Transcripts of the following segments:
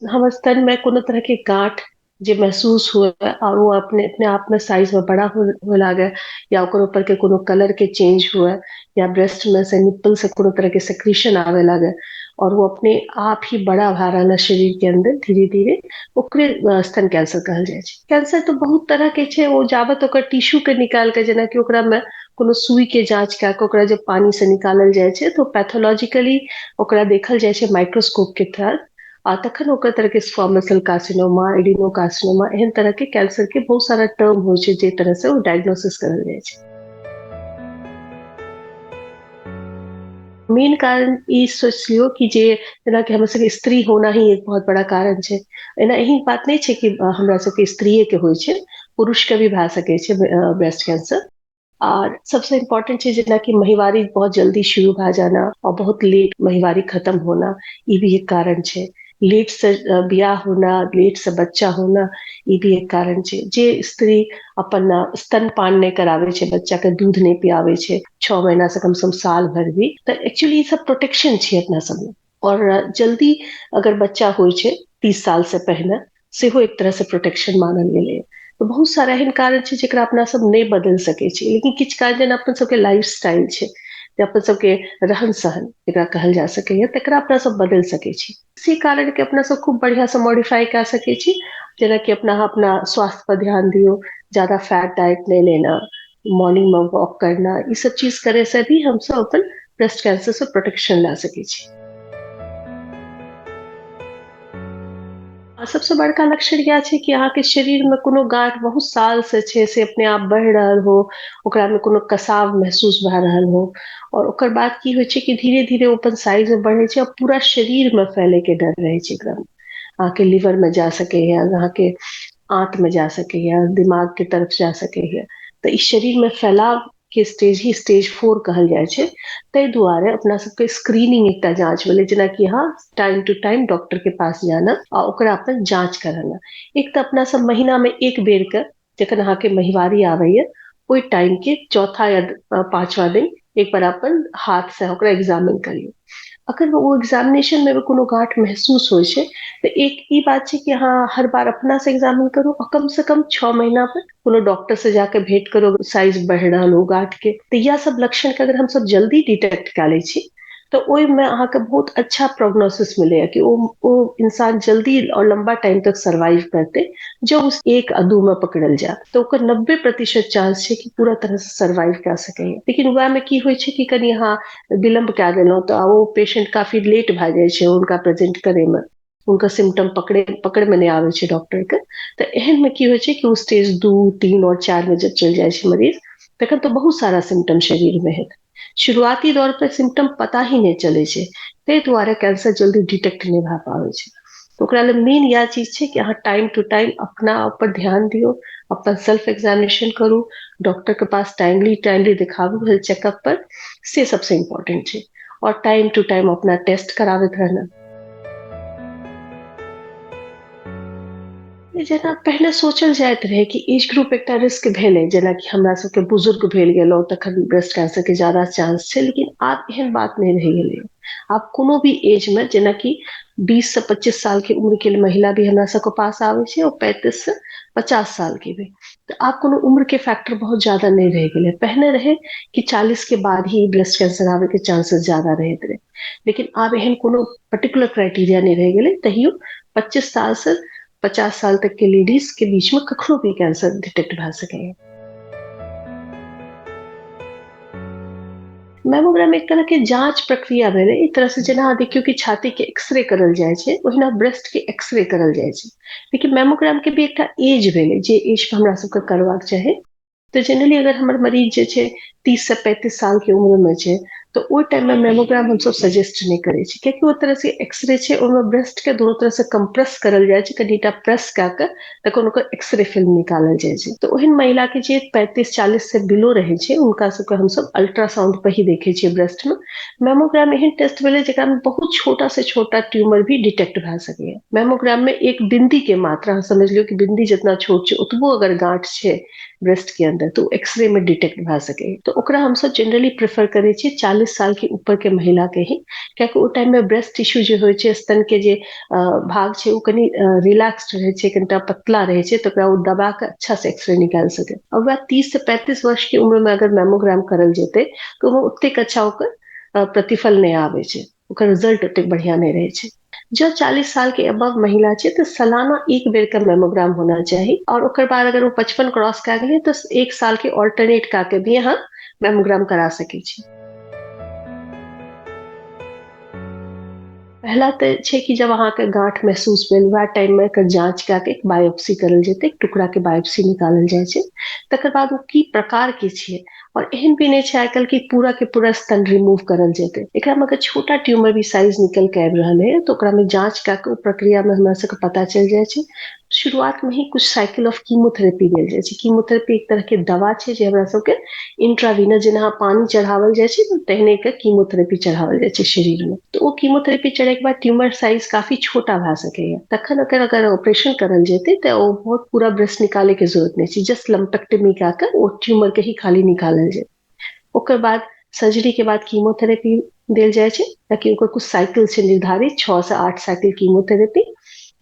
हमर स्तन में कोनो तरह के गांठ जे महसूस हुए और वो अपने अपने आप में साइज में बड़ा हुए लागे या ओकर ऊपर के कोनो कलर के चेंज हुए या ब्रेस्ट में से निप्पल से कोनो तरह के सेक्रीशन आवे लागे और वो अपने आप ही बड़ा भए रहल है शरीर के अंदर धीरे धीरे, ओकरे स्तन कैंसर कहल जाइ छै। कैंसर तऽ बहुत तरह के छै, ओ जाबत ओकर टिश्यू के निकाल के जेनाकि ओकरा में कोनो सुई के जांच कए के ओकरा जब पानी से निकालल जाइ छै तऽ पैथोलॉजिकली ओकरा देखल जाइ छै माइक्रोस्कोप के थ्रू आ तखन ओकर तरह के squamous cell carcinoma, adenocarcinoma, एहन तरह के कैंसर के बहुत सारा टर्म होइ छै जे तरह से ओ डायग्नोसिस करल जाइ छै। मेन कारण ई सोच लियौ कि जे जेनाकि हमरा सबके स्त्री होना ही एक बहुत बड़ा कारण छै। एना एहन बात नहि छै कि हमरा सबके स्त्रीये के होइ छै, पुरुष के भी भए सकै छै ब्रेस्ट कैंसर। आर सबसे इम्पोर्टेंट छै जेनाकि महिवारी बहुत जल्दी शुरू भए जाना और बहुत लेट महिवारी खत्म होना, ई भी एक कारण छै। लेट से बियाह होना, लेट से बच्चा होना, ई भी एक कारण छै। जे स्त्री अपन स्तनपान नहि कराबै छै, बच्चा के दूध नहि पियाबै छै 6 महीना से कम से कम साल भरि भी, तऽ एक्चुअली ई सब प्रोटेक्शन छै अपना सब लए। और जल्दी अगर बच्चा होइ छै 30 साल से पहिने, सेहो एक तरह से प्रोटेक्शन मानल गेलैए। तऽ बहुत सारा एहन कारण छै जेकरा अपना सब नहि बदलि सकै छी, लेकिन किछु कारण जेना अपन सबके लाइफ स्टाइल छै, जे अपन सबके रहन सहन जेकरा कहल जा सकैए, तकरा अपना सब बदलि सकै छी। से कारण के अपना सब खूब बढ़िया से मॉडिफाई कए सकै छी, जेनाकि अपना अपना स्वास्थ्य पर ध्यान दियौ, ज्यादा फैट डाइट नहि लेना, मॉर्निंग में वॉक करना, ई सब चीज करे से भी हमसब अपन ब्रेस्ट कैंसर से प्रोटेक्शन ला सकै छी। आ सबसँ बड़का लक्षण इएह छै कि अहाँके शरीरमे कोनो गांठ बहुत साल से छै से अपने आप बढ़ि रहल हो, ओकरामे कोनो कसाव महसूस भए रहल हो और ओकर बाद की होइ छै कि धीरे धीरे ओ अपन साइज मे बढ़ै छै और पूरा शरीरमे फैलैके डर रहै छै एकरामे। अहाँके लीवरमे जा सकैए, अहाँके आंतमे जा सकैए, दिमागके तरफ जा सकैए। तऽ ई शरीरमे फैलाव के स्टेज ही स्टेज 4 कहल जाइ छै। ताहि दुआरे अपना सबके स्क्रीनिंग एकटा जांच भेलै, जेनाकि अहाँ टाइम टू टाइम डॉक्टर के पास जाना आ ओकरा अपन जांच कराना। एक तऽ अपना सब महीना में एक बेर के जखन अहाँके महिवारी आबैया ओहि टाइम के चौथा या पांचवा दिन एक बार अपन हाथ से ओकरा एग्जामिन करियौ। अगर ओ एग्जामिनेशन में कोनो गांठ महसूस होइ छै तऽ एक ई बात छै कि अहाँ हर बार अपना से एग्जामिन करू आ कम से कम 6 महीना पर कोनो डॉक्टर से जाके भेंट करू, साइज बढ़ि रहल हो गांठ के। तऽ इएह सब लक्षण के अगर हमसब जल्दी डिटेक्ट कए लै छी तऽ ओहिमे अहाँके बहुत अच्छा प्रोग्नोसिस मिलैया कि ओ इंसान जल्दी और लंबा टाइम तक सर्वाइव करतै। जब उस 1 आ 2 में पकड़ल जाय तऽ ओकर 90% चांस छै कि पूरा तरह से सर्वाइव कए सकैया। लेकिन वएहमे की होइ छै कि कनि अहाँ विलम्ब कए देलहुँ तऽ ओ पेशेंट काफी लेट भए जाइ छै हुनका प्रेजेंट करैमे, हुनका सिम्टम पकड़मे नहि आबै छै डॉक्टरके। तऽ एहनमे की होइ छै कि ओ स्टेज 2, 3 और 4 में जब चलि जाइ छै मरीज, तखन तऽ बहुत सारा सिम्टम शरीरमे हेतै। शुरुआती दौर पर सिम्टम पता ही नहि चलै छै, ताहि दुआरे कैंसर जल्दी डिटेक्ट नहि भए पाबै छै। ओकरा लेल मेन इएह चीज छै कि अहाँ टाइम टू टाइम अपना ऊपर ध्यान दियौ, अपन सेल्फ एग्जामिनेशन करू, डॉक्टर के पास टाइमली टाइमली देखाबू हेल्थ चेकअप पर, से सबसे इम्पोर्टेंट छै। और टाइम टू टाइम अपना टेस्ट कराबैत रहना। जेना पहिले सोचल जाइत रहै कि एज ग्रुप एकटा रिस्क भेलै, जेनाकि हमरा सबके बुजुर्ग भेल गेलहुँ तखन ब्रेस्ट कैंसर के ज्यादा चांस छै, लेकिन आब एहन बात नहि रहि गेलै। आब कोनो भी एज में जेनाकि 20 से 25 साल के उम्र के महिला भी हमरा सबके पास आबै छै और 35 से 50 साल के भी। तऽ आब कोनो उम्र के फैक्टर बहुत ज्यादा नहि रहि गेलै। पहिने रहै कि 40 के बाद ही ब्रेस्ट कैंसर आबै के चांसेस ज्यादा रहैत रहै, लेकिन आब एहन कोनो पर्टिकुलर क्राइटेरिया नहि रहि गेलै। तहियो 25 साल से 50 साल तक के लेडीज के बीच में कखनो भी कैंसर डिटेक्ट भए सकैए। मैमोग्राम एक तरह के जांच प्रक्रिया भेलै। एक तरह से जेना अहाँ देखियौ कि छाती के एक्सरे करल जाइ छै, ओहिना ब्रेस्ट के एक्सरे करल जाइ छै। लेकिन मैमोग्राम के भी एकटा एज भेलै, जे एज पर हमरा सबके करबाक चाही। तऽ जनरली अगर हमर मरीज जे छै 30 से 35 साल के उम्र में छै तऽ ओहि टाइम में मैमोग्राम हमसब सजेस्ट नहि करै छी, कियाकि ओ तरह से एक्सरे छै, ओहिमे ब्रेस्ट के दोनो तरह से कंप्रेस करल जाइ छै, कनिटा प्रेस कए कऽ तखन ओकर एक्सरे फिल्म निकालल जाइ छै। तऽ ओहन महिला के जे 35-40 से बिलो रहै छै हुनका सबके हमसब अल्ट्रासाउंड पर ही देखै छियै ब्रेस्ट में। मैमोग्राम एहन टेस्ट भेलै जेकरा में बहुत छोटा से छोटा ट्यूमर भी डिटेक्ट भए सकैए। मैमोग्राम में एक बिंदी के मात्रा, अहाँ समझ लियौ कि बिंदी जितना छोट छै ओतबो अगर गांठ छै ब्रेस्ट के अंदर तो एक्सरे में डिटेक्ट भए सकैए। तऽ ओकरा हमसब जनरली प्रेफर करै छियै 40 40 साल के ऊपर के महिला के ही, कियाकि ओ टाइम मे ब्रेस्ट टिश्यू जे होइ छै, स्तन के जे भाग छै, ओ कनि रिलैक्स्ड रहै छै, कनिटा पतला रहै छै, तऽ ओकरा ओ दबा के अच्छा से एक्सरे निकालि सकै। और वएह 30 से 35 वर्ष के उम्र मे अगर मैमोग्राम करल जेतै तऽ ओहिमे ओतेक अच्छा ओकर प्रतिफल नहि आबै छै, ओकर रिजल्ट ओतेक बढ़िया नहि रहै छै। जँ 40 साल के अबव महिला छै तऽ सालाना एक बेर के मैमोग्राम होना चाही, और ओकर बाद अगर ओ 55 क्रॉस कए गेलै तऽ 1 साल के ऑल्टरनेट कए के भी अहाँ मैमोग्राम करा सकै छी। पहला तऽ छै कि जब अहाँके गांठ महसूस भेल वएह टाइम मे एकर जांच कए के एक बायोप्सी करल जेतै, एक टुकड़ा के बायोप्सी निकालल जाइ छै, तकर बाद ओ की प्रकार के छियै। और एहन भी नहि छै आइ काल्हि कि पूरा के पूरा स्तन रिमूव करल जेतै, एकरा मे अगर छोटा ट्यूमर भी साइज निकल के आबि रहल है तऽ ओकरा मे जांच कए के ओ प्रक्रिया मे हमरा सबके पता चलि जाइ छै। शुरुआत में ही कुछ साइकिल ऑफ कीमोथेरेपी देल जाइ छै। कीमोथेरेपी एक तरह के दवा छै जे हमरा सबके इंट्रावीनस, जेना पानी चढ़ावल जाइ छै तहने के कीमोथेरेपी चढ़ावल जाइ छै शरीर में। तऽ ओ कीमोथेरेपी चढ़े के बाद ट्यूमर साइज काफी छोटा भए सकैया, तखन अगर ऑपरेशन करल जेतै तऽ ओ बहुत पूरा ब्रेस्ट निकाले के जरूरत नहि छै, जस्ट लम्पेक्टमी कए के ओ ट्यूमर के ही खाली निकालल जेतै। ओकर बाद सर्जरी के बाद कीमोथेरेपी देल जाइ छै, ताकि ओकर कुछ साइकिल छै निर्धारित, 6 से 8 साइकिल कीमोथेरेपी,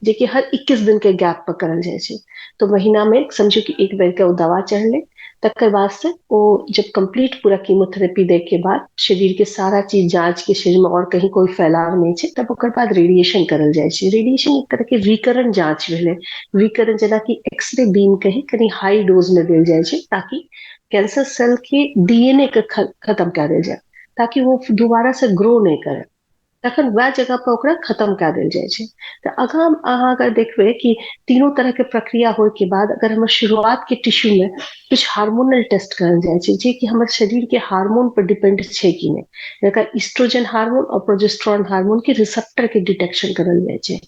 जेकि हर 21 दिन के गैप पर करल जाइ छै। तो महीना में समझो कि एक बेर के ओ दवा चढ़ले, तकर बाद से ओ जब कंप्लीट पूरा कीमोथेरेपी दे के बाद शरीर के सारा चीज जांच के शरीर में और कहीं कोई फैलाव नहीं छै, तब ओकर बाद रेडिएशन करल जाइ छै। रेडिएशन एक तरह के विकिरण जांच भेलै, विकिरण जेना कि एक्सरे बीम के ही कनि हाई डोज में देल जाइ छै, ताकि कैंसर सेल के डीएनए के खत्म कए देल जाय, ताकि वो दोबारा से ग्रो नहीं करे, तखन वएह जगह पर ओकरा खत्म कए देल जाइ छै। तऽ आगाँ अहाँ अगर देखबै कि तीनों तरह के प्रक्रिया होय के बाद अगर हमर शुरुआत के टिश्यू में किछु हार्मोनल टेस्ट करल जाइ छै, जे कि हमर शरीर के हार्मोन पर डिपेंड छै कि नहि, जेकरा ईस्ट्रोजन हार्मोन और प्रोजेस्ट्रॉन हार्मोन के रिसेप्टर के डिटेक्शन करल जाइ छै,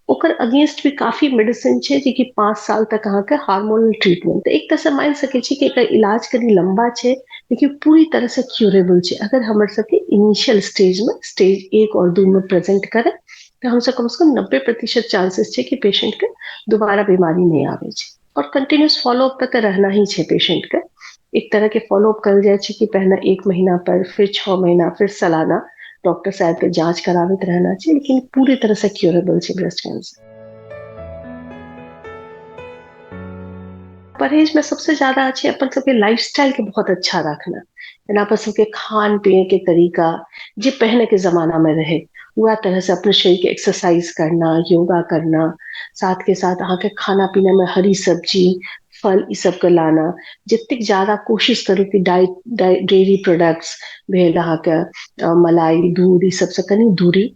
ओकर अगेंस्ट भी काफी मेडिसिन छै जे कि 5 साल तक अहाँके हार्मोनल ट्रीटमेंट। तऽ एक तरह से मानि सकै छी कि एकर इलाज कनि लंबा छै, लेकिन पूरी तरह से क्यूरेबल छै। अगर हमर सबके इनिशियल स्टेज में, स्टेज 1 और 2 में प्रेजेंट करे तऽ हमसब कम से कम 90% चांसेस छै कि पेशेंट के दोबारा बीमारी नहि आबै छै। और कंटिन्यूस फॉलोअप पर तऽ रहना ही छै पेशेंट के। एक तरह के फॉलोअप करल जाइ छै कि पहले 1 महीना पर, फिर 6 महीना, फिर सालाना डॉक्टर साहब के जांच कराबैत रहना छै, लेकिन पूरी तरह से क्यूरेबल छै ब्रेस्ट कैंसर। परहेज में सबसे ज्यादा छै अपन सबके लाइफस्टाइल के बहुत अच्छा रखना, जेना अपन सबके खान पिए के तरीका जे पहले के जमाना में रहे वएह तरह से अपने शरीर के एक्सरसाइज करना, योगा करना, साथ के साथ अहाँके खाना पीना में हरी सब्जी, फल ई सबके लाना, जतेक ज्यादा कोशिश करू कि डाइट, डेयरी प्रोडक्ट्स भेल अहाँके, मलाई, दूध ई सबसँ कनि दूरी,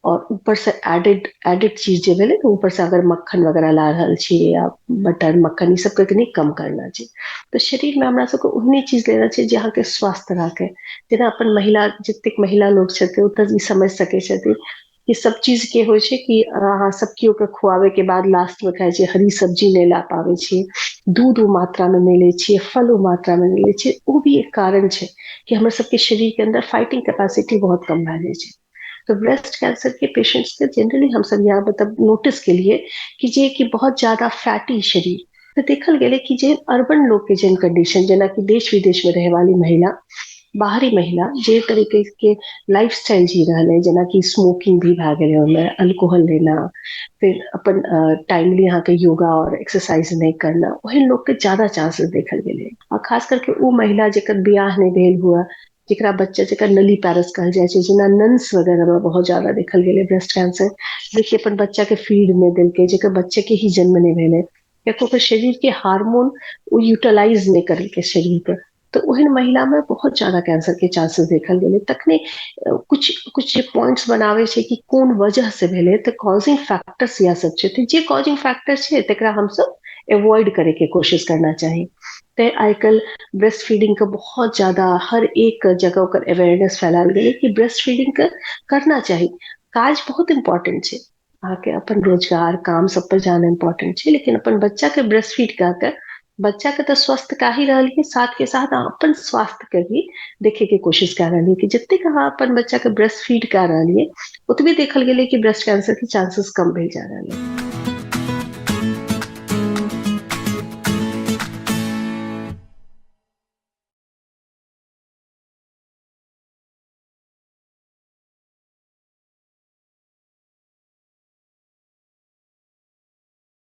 और ऊपर से एडेड चीज जे भेलै ने, ऊपर से अगर मक्खन वगैरह ला रहल छी या बटर मक्खन ई सबके कनि कम करना छै। तऽ शरीर में हमरा सबके ओहने चीज लेना छै जे अहाँके स्वस्थ राखे। जेना अपन महिला, जतेक महिला लोग छथिन ओ तऽ ई समझ सकै छथिन कि सब चीज के होइ छै कि अहाँ सब केओ के खुआबे के बाद लास्ट में खाइ छियै, हरी सब्जी नहि ला पाबै छियै, दूध ओ मात्रा में नहि लै छियै, फल ओ मात्रा में नहि लै छियै, ओ भी एक कारण छै कि हमर सबके शरीर के अंदर फाइटिंग कैपेसिटी बहुत कम भए जाइ छै। तो ब्रेस्ट कैंसर के पेशेंट्स के जनरली हम सब यहाँ मतलब नोटिस के लिए कि जे कि बहुत ज्यादा फैटी शरीर, तो देखल गेलै कि जे अर्बन लोग के जेन कंडीशन, जेना कि देश विदेश में रहे वाली महिला, बाहरी महिला जे तरीके के लाइफस्टाइल जी रहल है, जेना कि स्मोकिंग भी भए गेलै ओहिमे, अल्कोहल लेना, फिर अपन टाइमली अहाँके योगा और एक्सरसाइज नहि करना, ओहन लोग के ज्यादा चांसेस देखल गेलै। और खास करके ओ महिला जेकर बियाह नहि भेल हुए, जेकरा बच्चा, जेकर नली पैरस कहल जाइ छै, जेना नन्स वगैरह में बहुत ज्यादा देखल गेलै ब्रेस्ट कैंसर, जेकि अपन बच्चा के फीड नहि देलकै, जेकर बच्चे के ही जन्म नहि भेलै, या ओकर शरीर के हार्मोन ओ यूटिलाइज नहि करलकै शरीर के, तऽ ओहन महिला में बहुत ज्यादा कैंसर के चांसेस देखल गेलै। तखने कुछ कुछ जे पॉइंट्स बनाबै छै कि कोन वजह से भेलै, तऽ कॉजिंग फैक्टर्स इएह सब छै। तऽ जे कॉजिंग फैक्टर छै तकरा हमसब एवॉइड करे के कोशिश करना चाही। ते आइ काल्हि ब्रेस्ट फीडिंग के बहुत ज्यादा हर एक जगह ओकर अवेयरनेस फैलायल गेलै कि ब्रेस्ट फीडिंग के करना चाही। काज बहुत इम्पोर्टेंट छै, अहाँके अपन रोजगार काम सब पर जाना इम्पोर्टेंट छै, लेकिन अपन बच्चा के ब्रेस्ट फीड कए के बच्चा के तऽ स्वस्थ कए ही रहलियै, साथ के साथ अहाँ अपन स्वास्थ्य के भी देखे के कोशिश कए रहलियै कि जतेक अहाँ अपन बच्चा के ब्रेस्ट फीड कए रहलियै ओतबे देखल गेलै कि ब्रेस्ट कैंसर के चांसेस कम भेल जा रहलै।